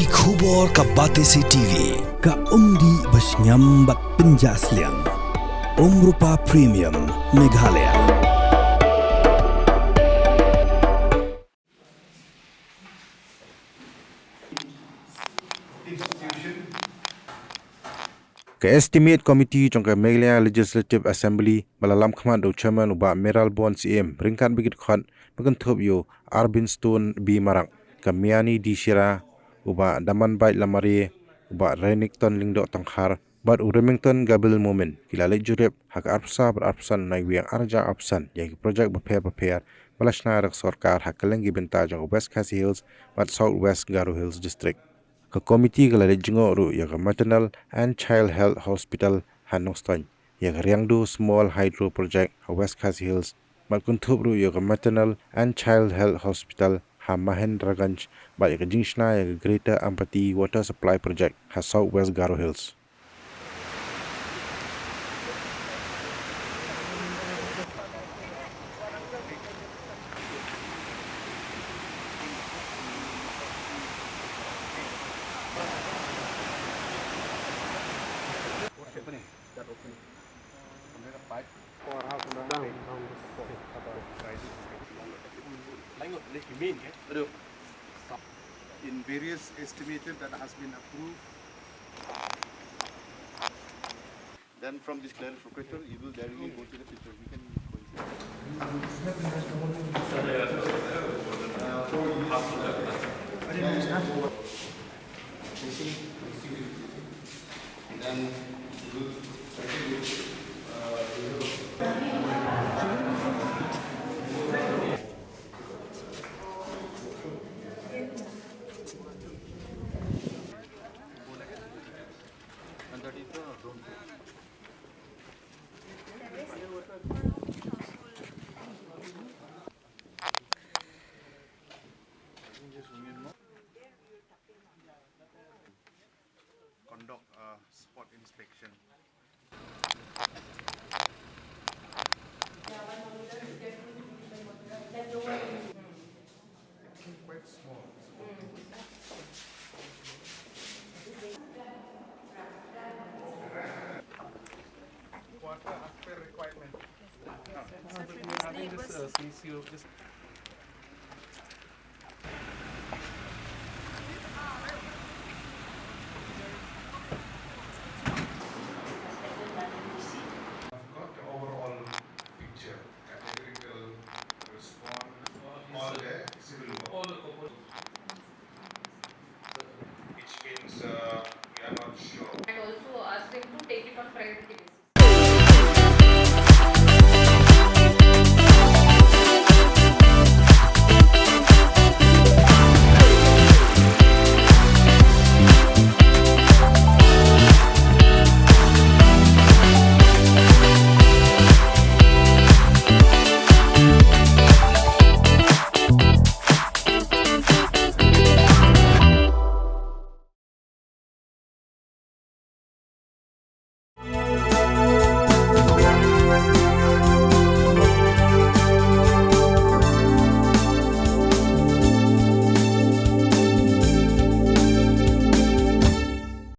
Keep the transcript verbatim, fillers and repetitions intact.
Ki khubor ka Batesi T V, ka umdih ba shngiam bad pynjah sliang. Umrupa Premium, Meghalaya. Ka Estimate Committee jong ka Meghalaya Legislative Assembly ba la lam khmat da u Chairman u Bah Mayralborn Syiem ryngkat bad ki dkhot ba kynthup ïa u Arvinstone B Marak, ka Miani D Shira, u Bah Damanbait Lamare, u Bah Renikton Lyngdoh Tongkhar bad u Remington Gabil Momin ki la leit jurip ha ka arphew saw bad arphew san u Naiwieng arhajar arphew san ïa ki projek bapher bapher ba la shna da ka sorkar ha kylleng ki bynta jong ka West Khasi Hills bad South West Garo Hills District. Ka komiti ka la leit jngoh ruh ïa ka Maternal and Child Health Hospital ha Nongstoiñ, ïa ka Riangdo Small Hydro Project ha West Khasi Hills, bad kynthup ruh ïa ka Maternal and Child Health Hospital ha Mahendraganj, bad ïa ka jingshna ïa ka Greater Ampati Water Supply Project ha South West Garo Hills. In various estimated that has been approved. Then from this clarification, you will directly go to the future. We can go into Conduct a spot inspection. Quite small. Quarter as per requirement. Previously, it was I've got the overall picture, categorical response, all the civil work. Which means, uh, we are not sure. And also asked him to take it on priority.